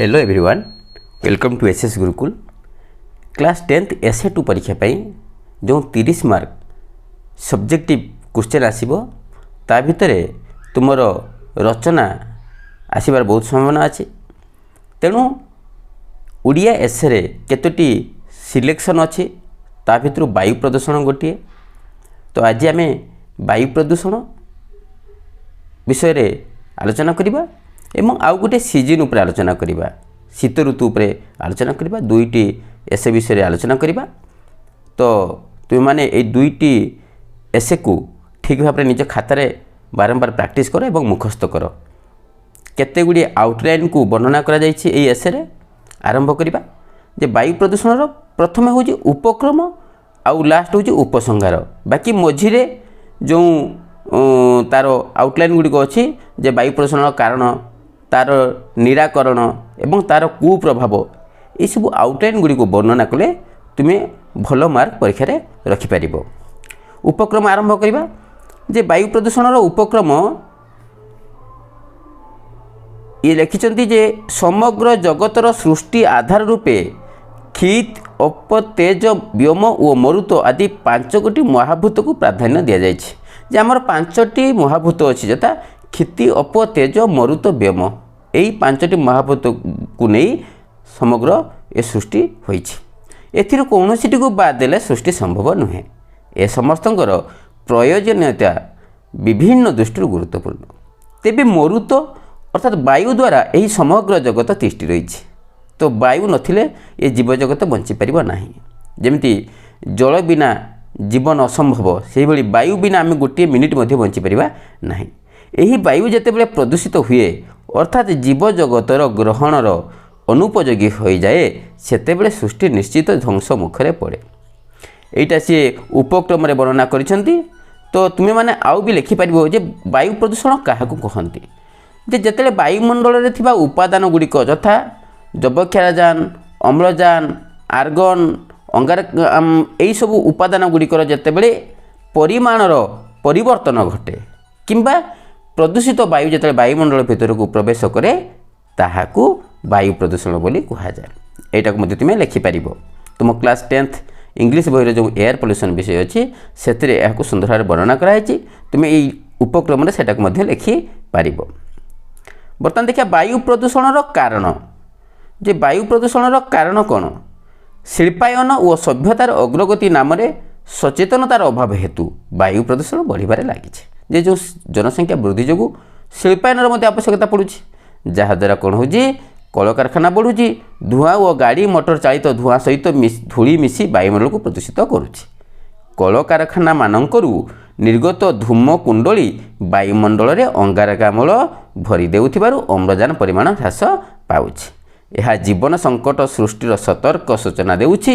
Hello everyone, welcome to SS Gurukul. Class 10th SA 2 ପରୀକ୍ଷା ପାଇଁ ଯେଉଁ 30 ମାର୍କ ସବଜେକ୍ଟିଭ୍ କ୍ୱେଶ୍ଚନ୍ ଆସିବ, ତା ଭିତରେ ତୁମର ରଚନା ଆସିବାର ବହୁତ ସମ୍ଭାବନା ଅଛି। ତେଣୁ ଓଡ଼ିଆ ଏସେରେ କେତୋଟି ସିଲେକ୍ସନ୍ ଅଛି, ତା ଭିତରୁ ବାୟୁ ପ୍ରଦୂଷଣ ଗୋଟିଏ। ତ ଆଜି ଆମେ ବାୟୁ ପ୍ରଦୂଷଣ ବିଷୟରେ ଆଲୋଚନା କରିବା ଏବଂ ଆଉ ଗୋଟିଏ ସିଜିନ୍ ଉପରେ ଆଲୋଚନା କରିବା, ଶୀତ ଋତୁ ଉପରେ ଆଲୋଚନା କରିବା। ଦୁଇଟି ଏସେ ବିଷୟରେ ଆଲୋଚନା କରିବା। ତ ତୁମେମାନେ ଏଇ ଦୁଇଟି ଏସେକୁ ଠିକ୍ ଭାବରେ ନିଜ ଖାତାରେ ବାରମ୍ବାର ପ୍ରାକ୍ଟିସ୍ କର ଏବଂ ମୁଖସ୍ଥ କର। କେତେ ଗୁଡ଼ିଏ ଆଉଟଲାଇନ୍କୁ ବର୍ଣ୍ଣନା କରାଯାଇଛି ଏଇ ଏସେରେ। ଆରମ୍ଭ କରିବା ଯେ ବାୟୁ ପ୍ରଦୂଷଣର ପ୍ରଥମେ ହେଉଛି ଉପକ୍ରମ ଆଉ ଲାଷ୍ଟ ହେଉଛି ଉପସଂହାର। ବାକି ମଝିରେ ଯେଉଁ ତା'ର ଆଉଟଲାଇନ୍ ଗୁଡ଼ିକ ଅଛି ଯେ ବାୟୁ ପ୍ରଦୂଷଣର କାରଣ, ତା'ର ନିରାକରଣ ଏବଂ ତା'ର କୁପ୍ରଭାବ, ଏସବୁ ଆଉଟଲାଇନ୍ ଗୁଡ଼ିକୁ ବର୍ଣ୍ଣନା କଲେ ତୁମେ ଭଲ ମାର୍କ ପରୀକ୍ଷାରେ ରଖିପାରିବ। ଉପକ୍ରମ ଆରମ୍ଭ କରିବା ଯେ ବାୟୁ ପ୍ରଦୂଷଣର ଉପକ୍ରମ ଇଏ ଲେଖିଛନ୍ତି ଯେ ସମଗ୍ର ଜଗତର ସୃଷ୍ଟି ଆଧାର ରୂପେ କ୍ଷିତ୍, ଅପ, ତେଜ, ବ୍ୟୋମ ଓ ମରୁତ ଆଦି ପାଞ୍ଚ ଗୋଟି ମହାଭୂତକୁ ପ୍ରାଧାନ୍ୟ ଦିଆଯାଇଛି। ଯେ ଆମର ପାଞ୍ଚଟି ମହାଭୂତ ଅଛି, ଯଥା କ୍ଷିତି, ଅପ, ତେଜ, ମରୁତ, ବ୍ୟୋମ। ଏଇ ପାଞ୍ଚଟି ମହାଭୂତକୁ ନେଇ ସମଗ୍ର ଏ ସୃଷ୍ଟି ହୋଇଛି। ଏଥିରୁ କୌଣସିଟିକୁ ବାଦ୍ ଦେଲେ ସୃଷ୍ଟି ସମ୍ଭବ ନୁହେଁ। ଏ ସମସ୍ତଙ୍କର ପ୍ରୟୋଜନୀୟତା ବିଭିନ୍ନ ଦୃଷ୍ଟିରୁ ଗୁରୁତ୍ୱପୂର୍ଣ୍ଣ। ତେବେ ମରୁତ ଅର୍ଥାତ୍ ବାୟୁ ଦ୍ୱାରା ଏହି ସମଗ୍ର ଜଗତ ତିଷ୍ଠି ରହିଛି। ତ ବାୟୁ ନଥିଲେ ଏ ଜୀବଜଗତ ବଞ୍ଚିପାରିବ ନାହିଁ। ଯେମିତି ଜଳ ବିନା ଜୀବନ ଅସମ୍ଭବ, ସେହିଭଳି ବାୟୁ ବିନା ଆମେ ଗୋଟିଏ ମିନିଟ୍ ମଧ୍ୟ ବଞ୍ଚିପାରିବା ନାହିଁ। ଏହି ବାୟୁ ଯେତେବେଳେ ପ୍ରଦୂଷିତ ହୁଏ, ଅର୍ଥାତ୍ ଜୀବଜଗତର ଗ୍ରହଣର ଅନୁପଯୋଗୀ ହୋଇଯାଏ, ସେତେବେଳେ ସୃଷ୍ଟି ନିଶ୍ଚିତ ଧ୍ୱଂସ ମୁଖରେ ପଡ଼େ। ଏଇଟା ସିଏ ଉପକ୍ରମରେ ବର୍ଣ୍ଣନା କରିଛନ୍ତି। ତ ତୁମେମାନେ ଆଉ ବି ଲେଖିପାରିବ ଯେ ବାୟୁ ପ୍ରଦୂଷଣ କାହାକୁ କହନ୍ତି, ଯେ ଯେତେବେଳେ ବାୟୁମଣ୍ଡଳରେ ଥିବା ଉପାଦାନ ଗୁଡ଼ିକ ଯଥା ଯବକ୍ଷାରଜାନ, ଅମ୍ଳଜାନ, ଆର୍ଗନ୍, ଅଙ୍ଗାର, ଏଇସବୁ ଉପାଦାନ ଗୁଡ଼ିକର ଯେତେବେଳେ ପରିମାଣର ପରିବର୍ତ୍ତନ ଘଟେ କିମ୍ବା ପ୍ରଦୂଷିତ ବାୟୁ ଯେତେବେଳେ ବାୟୁମଣ୍ଡଳ ଭିତରକୁ ପ୍ରବେଶ କରେ, ତାହାକୁ ବାୟୁ ପ୍ରଦୂଷଣ ବୋଲି କୁହାଯାଏ। ଏଇଟାକୁ ମଧ୍ୟ ତୁମେ ଲେଖିପାରିବ। ତୁମ କ୍ଲାସ୍ 10th English ବହିର ଯେଉଁ ଏୟାର ପଲ୍ୟୁସନ୍ ବିଷୟ ଅଛି, ସେଥିରେ ଏହାକୁ ସୁନ୍ଦର ଭାବରେ ବର୍ଣ୍ଣନା କରାଯାଇଛି। ତୁମେ ଏଇ ଉପକ୍ରମରେ ସେଟାକୁ ମଧ୍ୟ ଲେଖିପାରିବ। ବର୍ତ୍ତମାନ ଦେଖିବା ବାୟୁ ପ୍ରଦୂଷଣର କାରଣ, ଯେ ବାୟୁ ପ୍ରଦୂଷଣର କାରଣ କ'ଣ? ଶିଳ୍ପାୟନ ଓ ସଭ୍ୟତାର ଅଗ୍ରଗତି ନାମରେ ସଚେତନତାର ଅଭାବ ହେତୁ ବାୟୁ ପ୍ରଦୂଷଣ ବଢ଼ିବାରେ ଲାଗିଛି। ଯେ ଯେଉଁ ଜନସଂଖ୍ୟା ବୃଦ୍ଧି ଯୋଗୁଁ ଶିଳ୍ପାୟନର ମଧ୍ୟ ଆବଶ୍ୟକତା ପଡ଼ୁଛି, ଯାହାଦ୍ୱାରା କ'ଣ ହେଉଛି? କଳକାରଖାନା ବଢ଼ୁଛି, ଧୂଆଁ ଓ ଗାଡ଼ି ମଟର ଚାଳିତ ଧୂଆଁ ସହିତ ଧୂଳି ମିଶି ବାୟୁମଣ୍ଡଳକୁ ପ୍ରଦୂଷିତ କରୁଛି। କଳକାରଖାନାମାନଙ୍କରୁ ନିର୍ଗତ ଧୂମ କୁଣ୍ଡଳୀ ବାୟୁମଣ୍ଡଳରେ ଅଙ୍ଗାରକାମ୍ଳ ଭରି ଦେଉଥିବାରୁ ଅମ୍ଳଜାନ ପରିମାଣ ହ୍ରାସ ପାଉଛି। ଏହା ଜୀବନ ସଙ୍କଟ ସୃଷ୍ଟିର ସତର୍କ ସୂଚନା ଦେଉଛି।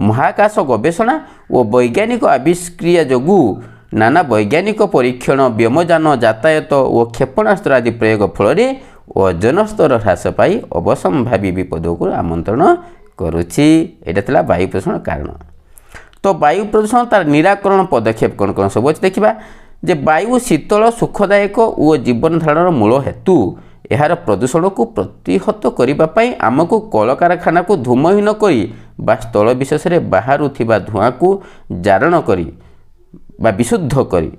ମହାକାଶ ଗବେଷଣା ଓ ବୈଜ୍ଞାନିକ ଆବିଷ୍କ୍ରିୟା ଯୋଗୁଁ ନାନା ବୈଜ୍ଞାନିକ ପରୀକ୍ଷଣ, ବ୍ୟୋମଯାନ ଯାତାୟାତ ଓ କ୍ଷେପଣାସ୍ତ୍ର ଆଦି ପ୍ରୟୋଗ ଫଳରେ ଓଜନ ସ୍ତର ହ୍ରାସ ପାଇ ଅବସମ୍ଭାବୀ ବିପଦକୁ ଆମନ୍ତ୍ରଣ କରୁଛି। ଏଇଟା ଥିଲା ବାୟୁ ପ୍ରଦୂଷଣ କାରଣ। ତ ବାୟୁ ପ୍ରଦୂଷଣ ତାର ନିରାକରଣ ପଦକ୍ଷେପ କ'ଣ କ'ଣ ସବୁ ଅଛି ଦେଖିବା, ଯେ ବାୟୁ ଶୀତଳ, ସୁଖଦାୟକ ଓ ଜୀବନ ଧାରଣର ମୂଳ ହେତୁ ଏହାର ପ୍ରଦୂଷଣକୁ ପ୍ରତିହତ କରିବା ପାଇଁ ଆମକୁ କଳକାରଖାନାକୁ ଧୂମହୀନ କରି ବା ସ୍ଥଳ ବିଶେଷରେ ବାହାରୁଥିବା ଧୂଆଁକୁ ଜାରଣ କରି ବା ବିଶୁଦ୍ଧ କରି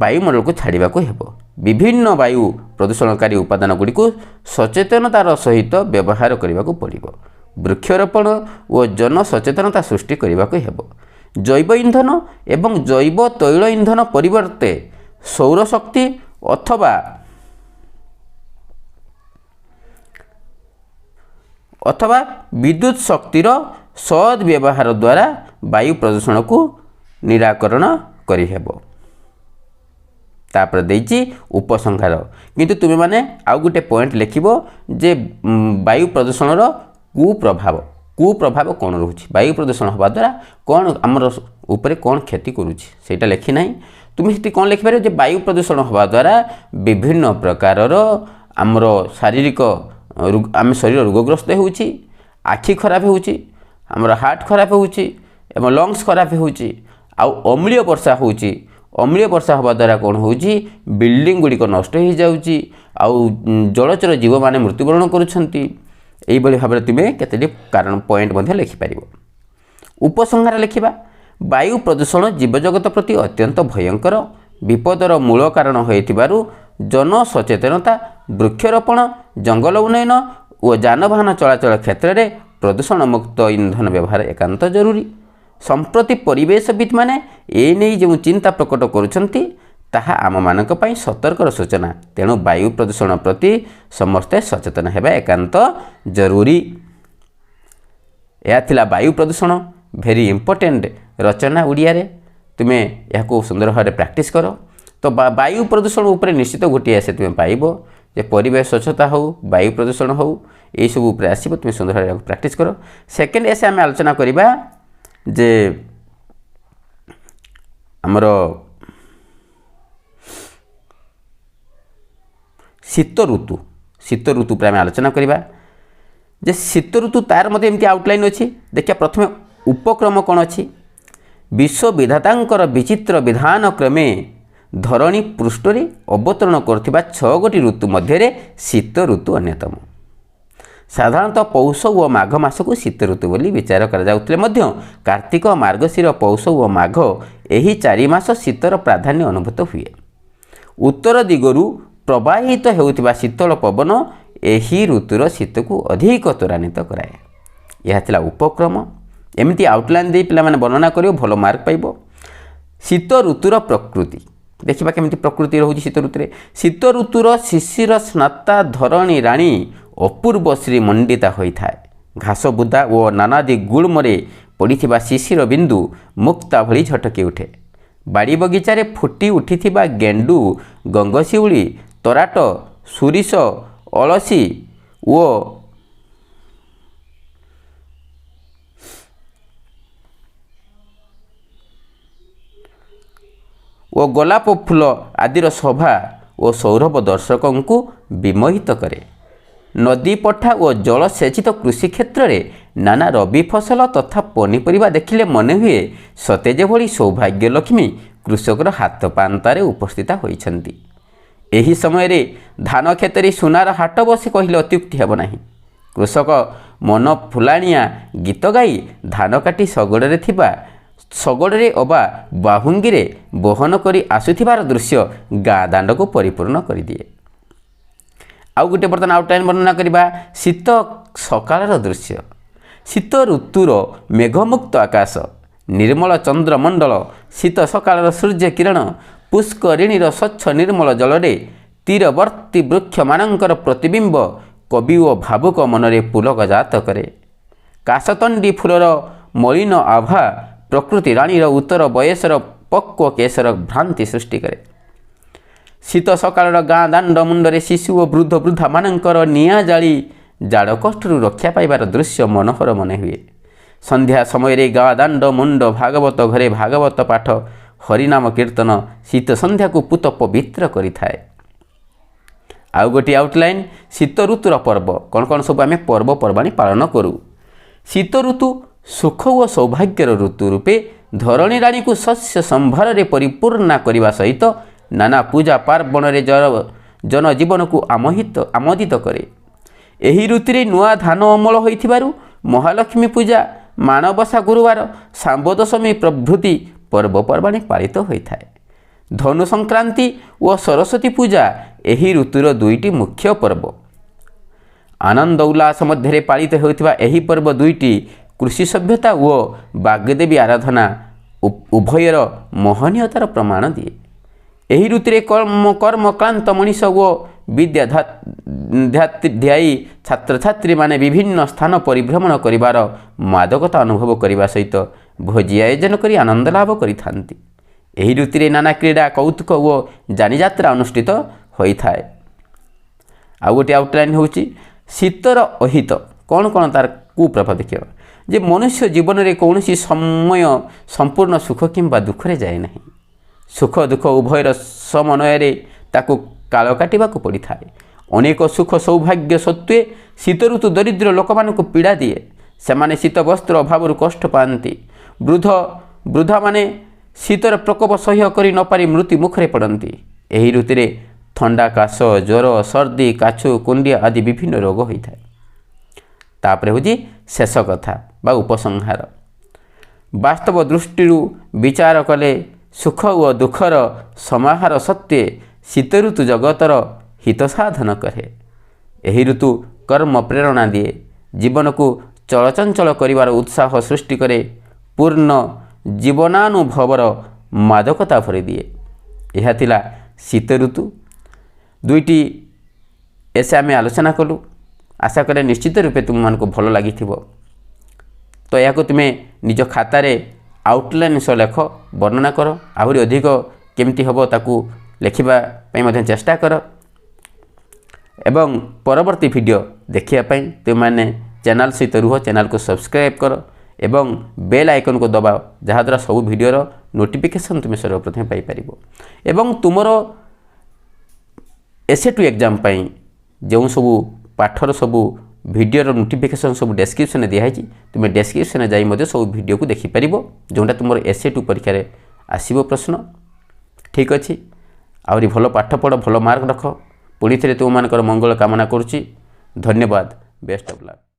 ବାୟୁମଣ୍ଡଳକୁ ଛାଡ଼ିବାକୁ ହେବ। ବିଭିନ୍ନ ବାୟୁ ପ୍ରଦୂଷଣକାରୀ ଉପାଦାନ ଗୁଡ଼ିକୁ ସଚେତନତାର ସହିତ ବ୍ୟବହାର କରିବାକୁ ପଡ଼ିବ। ବୃକ୍ଷରୋପଣ ଓ ଜନସଚେତନତା ସୃଷ୍ଟି କରିବାକୁ ହେବ। ଜୈବ ଇନ୍ଧନ ଏବଂ ଜୈବ ତୈଳ ଇନ୍ଧନ ପରିବର୍ତ୍ତେ ସୌରଶକ୍ତି ଅଥବା ବିଦ୍ୟୁତ ଶକ୍ତିର ସଦ୍ ବ୍ୟବହାର ଦ୍ୱାରା ବାୟୁ ପ୍ରଦୂଷଣକୁ ନିରାକରଣ କରିହେବ। ତାପରେ ଦେଇଛି ଉପସଂହାର। କିନ୍ତୁ ତୁମେମାନେ ଆଉ ଗୋଟେ ପଏଣ୍ଟ ଲେଖିବ ଯେ ବାୟୁ ପ୍ରଦୂଷଣର କୁପ୍ରଭାବ କ'ଣ ରହୁଛି, ବାୟୁ ପ୍ରଦୂଷଣ ହେବା ଦ୍ୱାରା କ'ଣ ଆମର ଉପରେ କ'ଣ କ୍ଷତି କରୁଛି, ସେଇଟା ଲେଖି ନାହିଁ। ତୁମେ ସେଠି କ'ଣ ଲେଖିପାରିବ ଯେ ବାୟୁ ପ୍ରଦୂଷଣ ହେବା ଦ୍ୱାରା ବିଭିନ୍ନ ପ୍ରକାରର ଆମର ଶାରୀରିକ ଆମେ ଶରୀର ରୋଗଗ୍ରସ୍ତ ହେଉଛି, ଆଖି ଖରାପ ହେଉଛି, ଆମର ହାର୍ଟ ଖରାପ ହେଉଛି ଏବଂ ଲଙ୍ଗସ୍ ଖରାପ ହେଉଛି, ଆଉ ଅମ୍ଳୀୟ ବର୍ଷା ହେଉଛି। ଅମ୍ଳୀୟ ବର୍ଷା ହେବା ଦ୍ୱାରା କ'ଣ ହେଉଛି? ବିଲ୍ଡିଂ ଗୁଡ଼ିକ ନଷ୍ଟ ହୋଇଯାଉଛି ଆଉ ଜଳଚର ଜୀବମାନେ ମୃତ୍ୟୁବରଣ କରୁଛନ୍ତି। ଏଇଭଳି ଭାବରେ ତୁମେ କେତୋଟି କାରଣ ପଏଣ୍ଟ ମଧ୍ୟ ଲେଖିପାରିବ। ଉପସଂହାର ଲେଖିବା। ବାୟୁ ପ୍ରଦୂଷଣ ଜୀବଜଗତ ପ୍ରତି ଅତ୍ୟନ୍ତ ଭୟଙ୍କର ବିପଦର ମୂଳ କାରଣ ହୋଇଥିବାରୁ ଜନସଚେତନତା, ବୃକ୍ଷରୋପଣ, ଜଙ୍ଗଲ ଉନ୍ନୟନ ଓ ଯାନବାହନ ଚଳାଚଳ କ୍ଷେତ୍ରରେ ପ୍ରଦୂଷଣମୁକ୍ତ ଇନ୍ଧନ ବ୍ୟବହାର ଏକାନ୍ତ ଜରୁରୀ। ସମ୍ପ୍ରତି ପରିବେଶବିତ୍ମାନେ ଏ ନେଇ ଯେଉଁ ଚିନ୍ତା ପ୍ରକଟ କରୁଛନ୍ତି, ତାହା ଆମମାନଙ୍କ ପାଇଁ ସତର୍କର ସୂଚନା। ତେଣୁ ବାୟୁ ପ୍ରଦୂଷଣ ପ୍ରତି ସମସ୍ତେ ସଚେତନ ହେବା ଏକାନ୍ତ ଜରୁରୀ। ଏହା ଥିଲା ବାୟୁ ପ୍ରଦୂଷଣ, ଭେରି ଇମ୍ପୋର୍ଟାଣ୍ଟ ରଚନା ଓଡ଼ିଆରେ। ତୁମେ ଏହାକୁ ସୁନ୍ଦର ଭାବରେ ପ୍ରାକ୍ଟିସ୍ କର। ତ ବାୟୁ ପ୍ରଦୂଷଣ ଉପରେ ନିଶ୍ଚିତ ଗୋଟିଏ ଏସେ ତୁମେ ପାଇବ, ଯେ ପରିବେଶ ସ୍ୱଚ୍ଛତା ହେଉ, ବାୟୁ ପ୍ରଦୂଷଣ ହେଉ, ଏଇସବୁ ଉପରେ ଆସିବ। ତୁମେ ସୁନ୍ଦର ଭାବରେ ଏହାକୁ ପ୍ରାକ୍ଟିସ୍ କର। ସେକେଣ୍ଡ ଏସେ ଆମେ ଆଲୋଚନା କରିବା ଯେ ଆମର ଶୀତ ଋତୁ। ଶୀତ ଋତୁ ଉପରେ ଆମେ ଆଲୋଚନା କରିବା ଯେ ଶୀତ ଋତୁ, ତାର ମଧ୍ୟ ଏମିତି ଆଉଟଲାଇନ୍ ଅଛି। ଦେଖିବା ପ୍ରଥମେ ଉପକ୍ରମ କ'ଣ ଅଛି। ବିଶ୍ୱବିଧାତାଙ୍କର ବିଚିତ୍ର ବିଧାନ କ୍ରମେ ଧରଣୀ ପୃଷ୍ଠରେ ଅବତରଣ କରୁଥିବା 6 ଗୋଟି ଋତୁ ମଧ୍ୟରେ ଶୀତ ଋତୁ ଅନ୍ୟତମ। ସାଧାରଣତଃ ପୌଷ ଓ ମାଘ ମାସକୁ ଶୀତ ଋତୁ ବୋଲି ବିଚାର କରାଯାଉଥିଲେ ମଧ୍ୟ କାର୍ତ୍ତିକ, ମାର୍ଗଶିର, ପୌଷ ଓ ମାଘ ଏହି 4 ମାସ ଶୀତର ପ୍ରାଧାନ୍ୟ ଅନୁଭୂତ ହୁଏ। ଉତ୍ତର ଦିଗରୁ ପ୍ରବାହିତ ହେଉଥିବା ଶୀତଳ ପବନ ଏହି ଋତୁର ଶୀତକୁ ଅଧିକ ତ୍ୱରାନ୍ୱିତ କରାଏ। ଏହା ଥିଲା ଉପକ୍ରମ। ଏମିତି ଆଉଟଲାଇନ୍ ଦେଇ ପିଲାମାନେ ବର୍ଣ୍ଣନା କରିବ, ଭଲ ମାର୍କ ପାଇବ। ଶୀତ ଋତୁର ପ୍ରକୃତି ଦେଖିବା, କେମିତି ପ୍ରକୃତି ରହୁଛି ଶୀତ ଋତୁରେ। ଶୀତ ଋତୁର ଶିଶିର ସ୍ନାତା ଧରଣୀ ରାଣୀ ଅପୂର୍ବ ଶ୍ରୀମଣ୍ଡିତା ହୋଇଥାଏ। ଘାସ ବୁଦା ଓ ନାନାଦି ଗୁଳ୍ମରେ ପଡ଼ିଥିବା ଶିଶିର ବିନ୍ଦୁ ମୁକ୍ତା ଭଳି ଝଟକି ଉଠେ। ବାଡ଼ି ବଗିଚାରେ ଫୁଟି ଉଠିଥିବା ଗେଣ୍ଡୁ, ଗଙ୍ଗଶିଉଳି, ତରାଟ, ସୁରିଷ, ଅଳସୀ ଓ ଗୋଲାପ ଫୁଲ ଆଦିର ଶୋଭା ଓ ସୌରଭ ଦର୍ଶକଙ୍କୁ ବିମୋହିତ କରେ। ନଦୀ ପଠା ଓ ଜଳସେଚିତ କୃଷି କ୍ଷେତ୍ରରେ ନାନା ରବି ଫସଲ ତଥା ପନିପରିବା ଦେଖିଲେ ମନେ ହୁଏ ସତେ ଯେଭଳି ସୌଭାଗ୍ୟ ଲକ୍ଷ୍ମୀ କୃଷକର ହାତ ପାନ୍ତାରେ ଉପସ୍ଥିତ ହୋଇଛନ୍ତି। ଏହି ସମୟରେ ଧାନ କ୍ଷେତରେ ସୁନାର ହାଟ ବସେ କହିଲେ ଅତ୍ୟୁକ୍ତି ହେବ ନାହିଁ। କୃଷକ ମନ ଫୁଲାଣିଆ ଗୀତ ଗାଇ ଧାନ କାଟି ଶଗଡ଼ରେ ଥିବା ଶଗଡ଼ରେ ଅବା ବାହୁଙ୍ଗିରେ ବହନ କରି ଆସୁଥିବାର ଦୃଶ୍ୟ ଗାଁ ଦାଣ୍ଡକୁ ପରିପୂର୍ଣ୍ଣ କରିଦିଏ। ଆଉ ଗୋଟେ ବର୍ତ୍ତମାନ ଆଉଟଲାଇନ୍ ବର୍ଣ୍ଣନା କରିବା, ଶୀତ ସକାଳର ଦୃଶ୍ୟ। ଶୀତ ଋତୁର ମେଘମୁକ୍ତ ଆକାଶ, ନିର୍ମଳ ଚନ୍ଦ୍ରମଣ୍ଡଳ, ଶୀତ ସକାଳର ସୂର୍ଯ୍ୟ କିରଣ, ପୁଷ୍କରିଣୀର ସ୍ୱଚ୍ଛ ନିର୍ମଳ ଜଳରେ ତୀରବର୍ତ୍ତୀ ବୃକ୍ଷମାନଙ୍କର ପ୍ରତିବିମ୍ବ କବି ଓ ଭାବୁକ ମନରେ ପୁଲକ ଜାତ କରେ। କାଶତଣ୍ଡି ଫୁଲର ମଳିନ ଆଭା ପ୍ରକୃତି ରାଣୀର ଉତ୍ତର ବୟସର ପକ୍ୱ କେଶର ଭ୍ରାନ୍ତି ସୃଷ୍ଟି କରେ। ଶୀତ ସକାଳର ଗାଁ ଦାଣ୍ଡ ମୁଣ୍ଡରେ ଶିଶୁ ଓ ବୃଦ୍ଧ ବୃଦ୍ଧାମାନଙ୍କର ନିଆଁ ଜାଳି ଜାଡ଼ କଷ୍ଟରୁ ରକ୍ଷା ପାଇବାର ଦୃଶ୍ୟ ମନୋହର ମନେ ହୁଏ। ସନ୍ଧ୍ୟା ସମୟରେ ଗାଁ ଦାଣ୍ଡ ମୁଣ୍ଡ ଭାଗବତ ଘରେ ଭାଗବତ ପାଠ, ହରିନାମ କୀର୍ତ୍ତନ ଶୀତ ସନ୍ଧ୍ୟାକୁ ପୂତ ପବିତ୍ର କରିଥାଏ। ଆଉ ଗୋଟିଏ ଆଉଟଲାଇନ୍, ଶୀତ ଋତୁର ପର୍ବ। କ'ଣ କ'ଣ ସବୁ ଆମେ ପର୍ବପର୍ବାଣି ପାଳନ କରୁ। ଶୀତ ଋତୁ ସୁଖ ଓ ସୌଭାଗ୍ୟର ଋତୁ ରୂପେ ଧରଣୀ ରାଣୀକୁ ଶସ୍ୟ ସମ୍ଭାରରେ ପରିପୂର୍ଣ୍ଣା କରିବା ସହିତ ନାନା ପୂଜା ପାର୍ବଣରେ ଜନଜୀବନକୁ ଆମୋଦିତ କରେ। ଏହି ଋତୁରେ ନୂଆ ଧାନ ଅମଳ ହୋଇଥିବାରୁ ମହାଲକ୍ଷ୍ମୀ ପୂଜା, ମାଣବସା ଗୁରୁବାର, ଶାମ୍ବଦଶମୀ ପ୍ରଭୃତି ପର୍ବପର୍ବାଣି ପାଳିତ ହୋଇଥାଏ। ଧନୁ ସଂକ୍ରାନ୍ତି ଓ ସରସ୍ୱତୀ ପୂଜା ଏହି ଋତୁର ଦୁଇଟି ମୁଖ୍ୟ ପର୍ବ। ଆନନ୍ଦ ଉଲ୍ଲାସ ମଧ୍ୟରେ ପାଳିତ ହେଉଥିବା ଏହି ପର୍ବ ଦୁଇଟି କୃଷି ସଭ୍ୟତା ଓ ବାଗ୍ଦେବୀ ଆରାଧନା ଉଭୟର ମହନୀୟତାର ପ୍ରମାଣ ଦିଏ। ଏହି ଋତୁରେ କର୍ମକ୍ଳାନ୍ତ ମଣିଷ ଓ ବିଦ୍ୟାଧ୍ୟାୟୀ ଛାତ୍ରଛାତ୍ରୀମାନେ ବିଭିନ୍ନ ସ୍ଥାନ ପରିଭ୍ରମଣ କରିବାର ମାଦକତା ଅନୁଭବ କରିବା ସହିତ ଭୋଜି ଆୟୋଜନ କରି ଆନନ୍ଦ ଲାଭ କରିଥାନ୍ତି। ଏହି ଋତୁରେ ନାନା କ୍ରୀଡ଼ା, କୌତୁକ ଓ ଯାନିଯାତ୍ରା ଅନୁଷ୍ଠିତ ହୋଇଥାଏ। ଆଉ ଗୋଟିଏ ଆଉଟଲାଇନ୍ ହେଉଛି ଶୀତର ଅହିତ। କ'ଣ କ'ଣ ତାର କୁପ୍ରଭାବ ଦେଖିବା ଯେ ମନୁଷ୍ୟ ଜୀବନରେ କୌଣସି ସମୟ ସମ୍ପୂର୍ଣ୍ଣ ସୁଖ କିମ୍ବା ଦୁଃଖରେ ଯାଏ ନାହିଁ। ସୁଖ ଦୁଃଖ ଉଭୟର ସମନ୍ୱୟରେ ତାକୁ କାଳ କାଟିବାକୁ ପଡ଼ିଥାଏ। ଅନେକ ସୁଖ ସୌଭାଗ୍ୟ ସତ୍ତ୍ୱେ ଶୀତ ଋତୁ ଦରିଦ୍ର ଲୋକମାନଙ୍କୁ ପୀଡ଼ା ଦିଏ। ସେମାନେ ଶୀତ ବସ୍ତ୍ର ଅଭାବରୁ କଷ୍ଟ ପାଆନ୍ତି। ବୃଦ୍ଧ ବୃଦ୍ଧାମାନେ ଶୀତର ପ୍ରକୋପ ସହ୍ୟ କରି ନପାରି ମୃତ୍ୟୁ ମୁଖରେ ପଡ଼ନ୍ତି। ଏହି ଋତୁରେ ଥଣ୍ଡା, କାଶ, ଜ୍ୱର, ସର୍ଦ୍ଦି, କାଛୁ, କୁଣ୍ଡିଆ ଆଦି ବିଭିନ୍ନ ରୋଗ ହୋଇଥାଏ। ତାପରେ ହେଉଛି ଶେଷ କଥା ବା ଉପସଂହାର। ବାସ୍ତବ ଦୃଷ୍ଟିରୁ ବିଚାର କଲେ ସୁଖ ଓ ଦୁଃଖର ସମାହାର ସତ୍ତ୍ୱେ ଶୀତ ଋତୁ ଜଗତର ହିତ ସାଧନ କରେ। ଏହି ଋତୁ କର୍ମ ପ୍ରେରଣା ଦିଏ, ଜୀବନକୁ ଚଳଚଞ୍ଚଳ କରିବାର ଉତ୍ସାହ ସୃଷ୍ଟି କରେ, ପୂର୍ଣ୍ଣ ଜୀବନାନୁଭବର ମାଦକତା ଭରିଦିଏ। ଏହା ଥିଲା ଶୀତ ଋତୁ। ଦୁଇଟି ଏସେ ଆମେ ଆଲୋଚନା କଲୁ। ଆଶା କରେ ନିଶ୍ଚିତ ରୂପେ ତୁମମାନଙ୍କୁ ଭଲ ଲାଗିଥିବ। ତ ଏହାକୁ ତୁମେ ନିଜ ଖାତାରେ ଆଉଟଲାଇନ୍ ସହ ଲେଖ, ବର୍ଣ୍ଣନା କର, ଆହୁରି ଅଧିକ କେମିତି ହେବ ତାକୁ ଲେଖିବା ପାଇଁ ମଧ୍ୟ ଚେଷ୍ଟା କର ଏବଂ ପରବର୍ତ୍ତୀ ଭିଡ଼ିଓ ଦେଖିବା ପାଇଁ ତୁମେମାନେ ଚ୍ୟାନେଲ୍ ସହିତ ରୁହ, ଚ୍ୟାନେଲ୍କୁ ସବସ୍କ୍ରାଇବ୍ କର ଏବଂ ବେଲ୍ ଆଇକନ୍କୁ ଦବାଅ, ଯାହାଦ୍ୱାରା ସବୁ ଭିଡ଼ିଓର ନୋଟିଫିକେସନ୍ ତୁମେ ସର୍ବପ୍ରଥମେ ପାଇପାରିବ। ଏବଂ ତୁମର ଏସ୍ଏ ଟୁ ଏକ୍ଜାମ୍ ପାଇଁ ଯେଉଁ ସବୁ ପାଠର ସବୁ ଭିଡ଼ିଓର ନୋଟିଫିକେସନ୍ ସବୁ ଡେସ୍କ୍ରିପସନ୍ରେ ଦିଆହେଇଛି, ତୁମେ ଡେସ୍କ୍ରିପସନ୍ରେ ଯାଇ ମଧ୍ୟ ସବୁ ଭିଡ଼ିଓକୁ ଦେଖିପାରିବ, ଯେଉଁଟା ତୁମର ଏସ୍ଏ ଟୁ ପରୀକ୍ଷାରେ ଆସିବ ପ୍ରଶ୍ନ। ଠିକ୍ ଅଛି, ଆହୁରି ଭଲ ପାଠ ପଢ଼, ଭଲ ମାର୍କ ରଖ। ପୁଣି ଥରେ ତୁମମାନଙ୍କର ମଙ୍ଗଳ କାମନା କରୁଛି। ଧନ୍ୟବାଦ। Best of luck.